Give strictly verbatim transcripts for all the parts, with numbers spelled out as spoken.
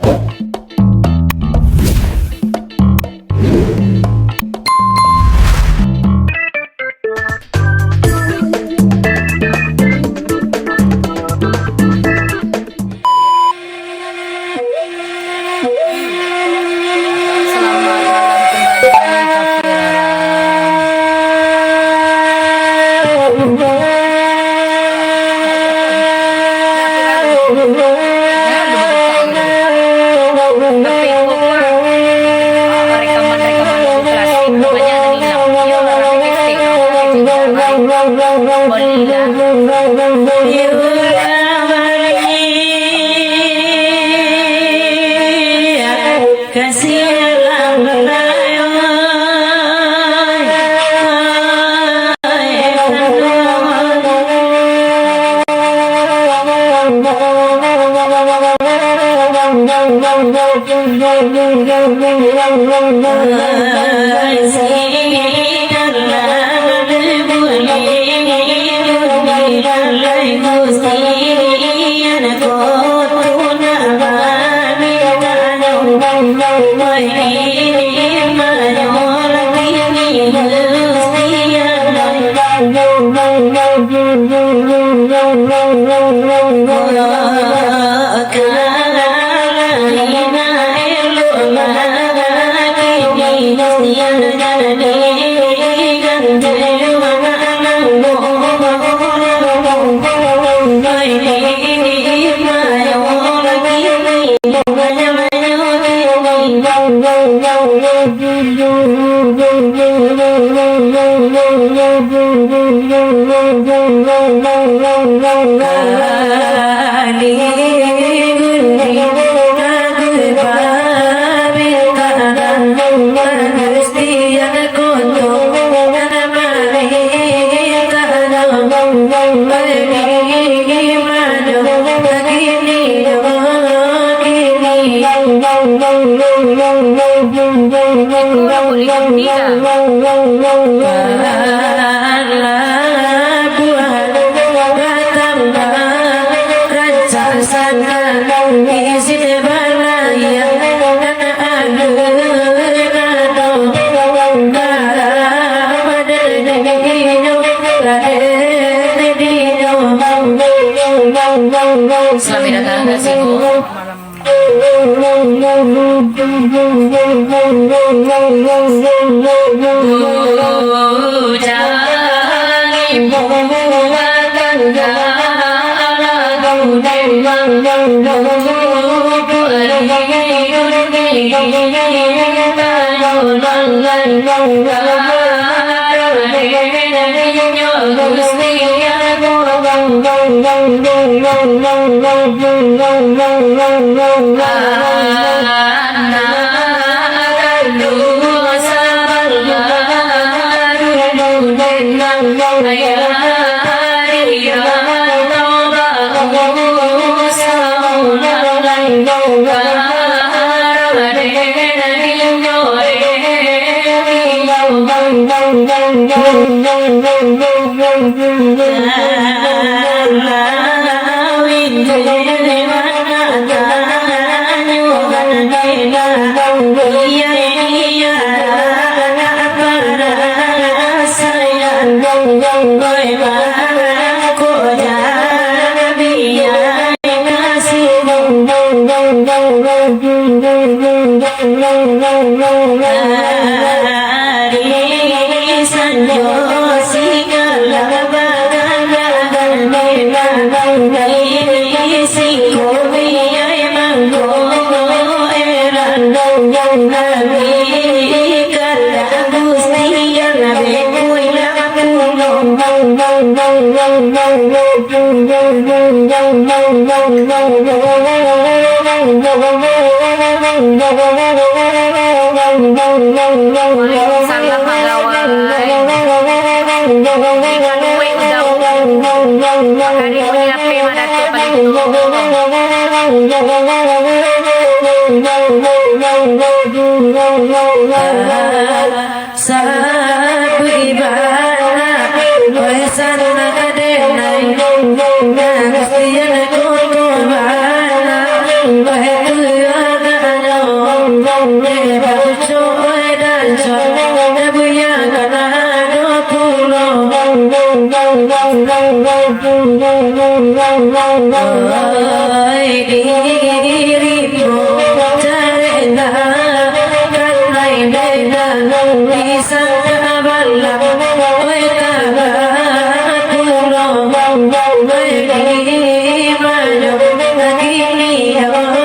Selamat malam kembali, Kak Rara. Rekaman-rekaman klasik, banyak nan hilang. Yo, rara mixtape, rara mixtape. Selamat datang di sini. Waalaikumsalam, Manggawai. Ikan kuek udang. Makari bunyi ape mah Datuak Panito. Sabu ibana, oi sanak denai, nan sian koto bana, oi tuan. Oi dirimu, carek lah, kanai beda, bisa kabalah, oi kabalah pulo, oi di manyo, kini yo, kini yo.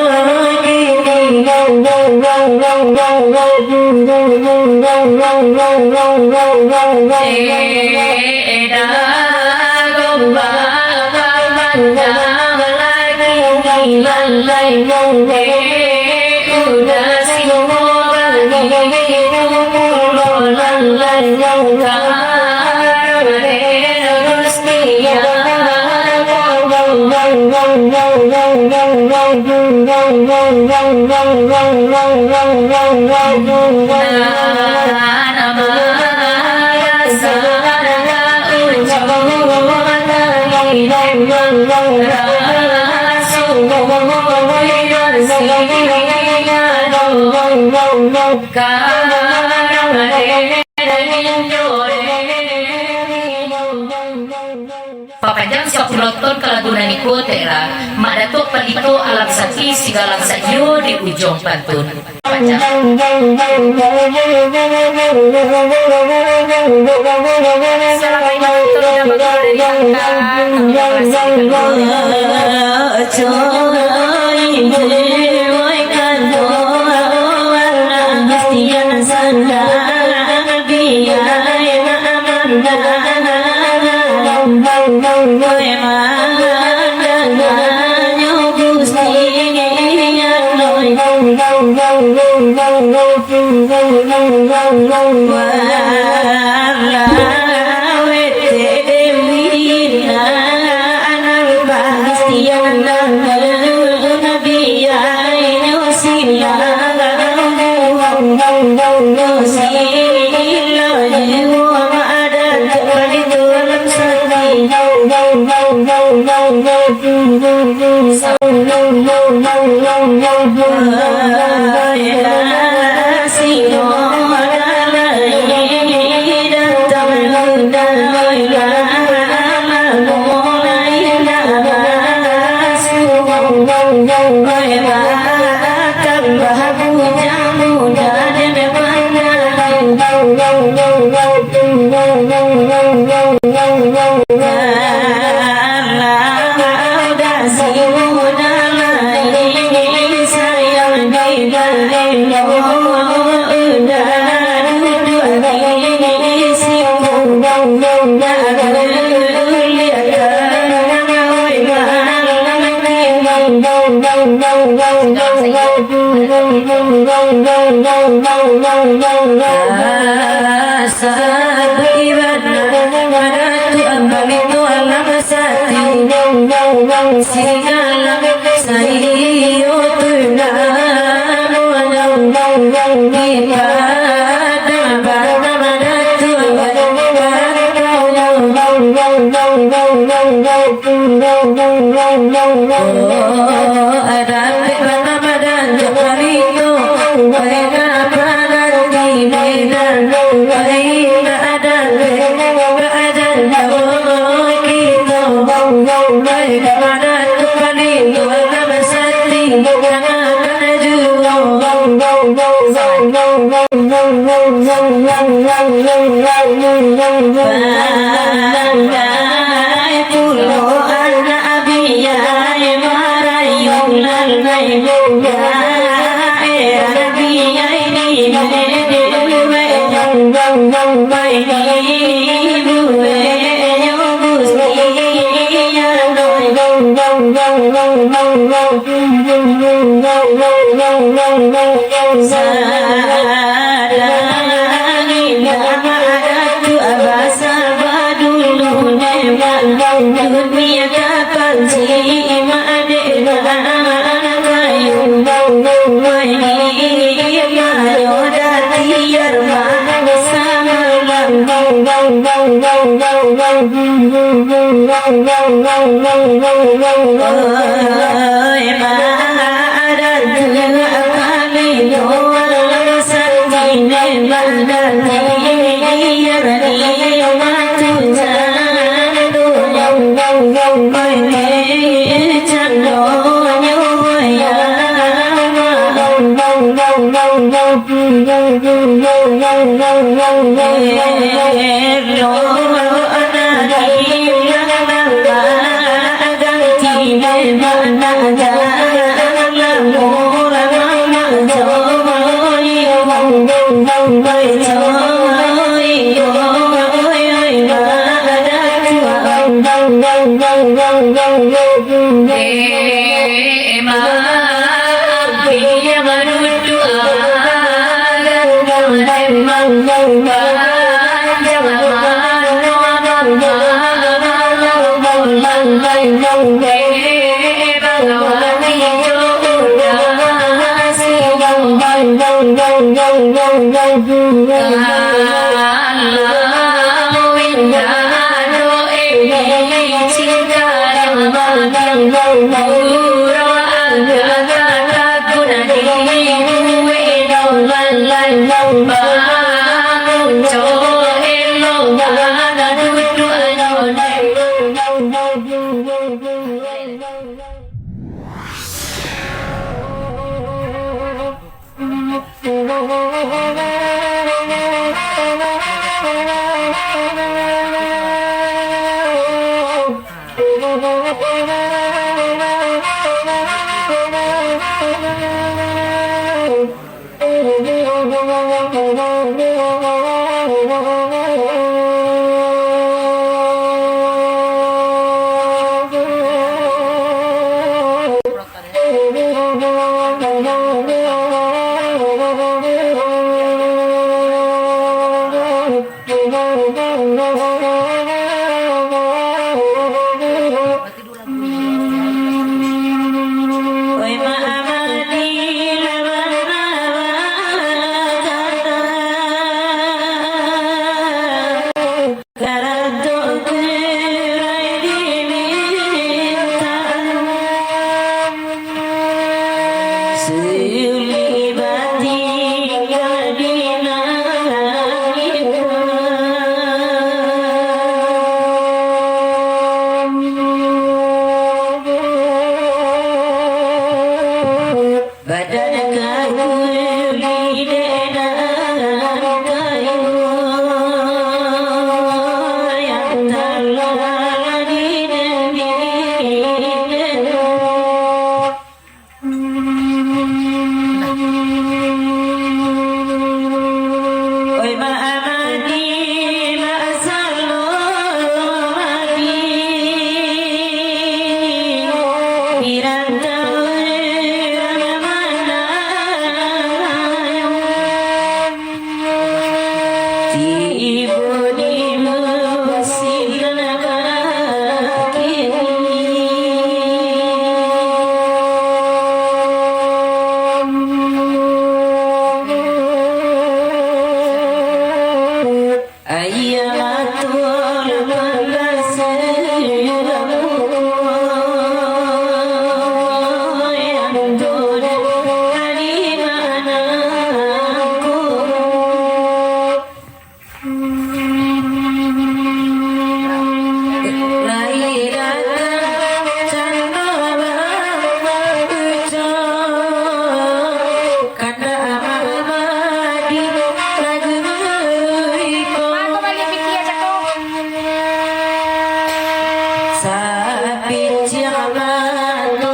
Papanjang sapuluah ton ka lagu nan iko, Tera. Mak Datuak Palito Alam Sakti, Sigalang Saiyo di Ujung Pantun. Papanjang. Selamat malam, Tera, dari Langkang. Badan kaku di dedan kayu, yang talah di dending. Oi, Mak Amadi, Mak Salomadi, pirang taun urang manangayo. Tibo di musim nan bakini. Aia mato lah mambasuah yang dodok di manangku. Lai datang cando baucap, kandak Amadi lagu iko. Sapiciak mato.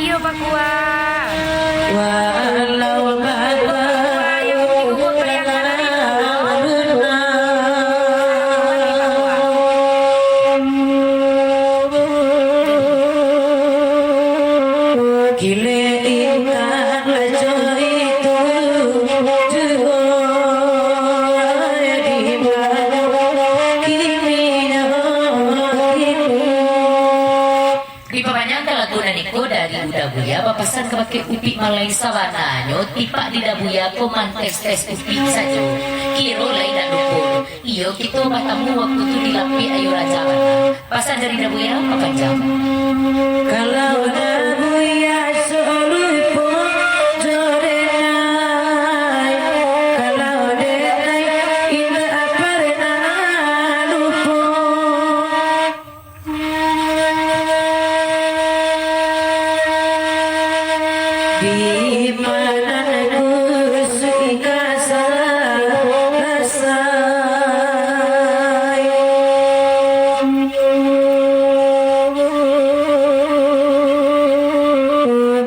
Iyo, Pak Kuah. Walau badaru lana. Kilek intan laco itu juo, di mano kini nyo kini. Dipabanyakkan lagu nan iko dari Uda Buya bapasan kabake Upik Malai, sabananyo tipak di Dabuya ko mantes-tes Upik sajo. Kiro lai dak lupo, iyo kito batamu waktu tu di Lapik Ayo Raja bana. Pasan dari Dabuya, papanjang. Kalau Dabuya sok lupo jo denai, kalau denai indak parnah lupo. Di mana ku suka salasai.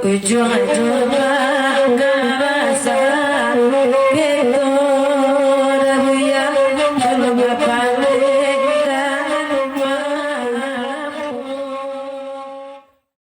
Ujung-ujung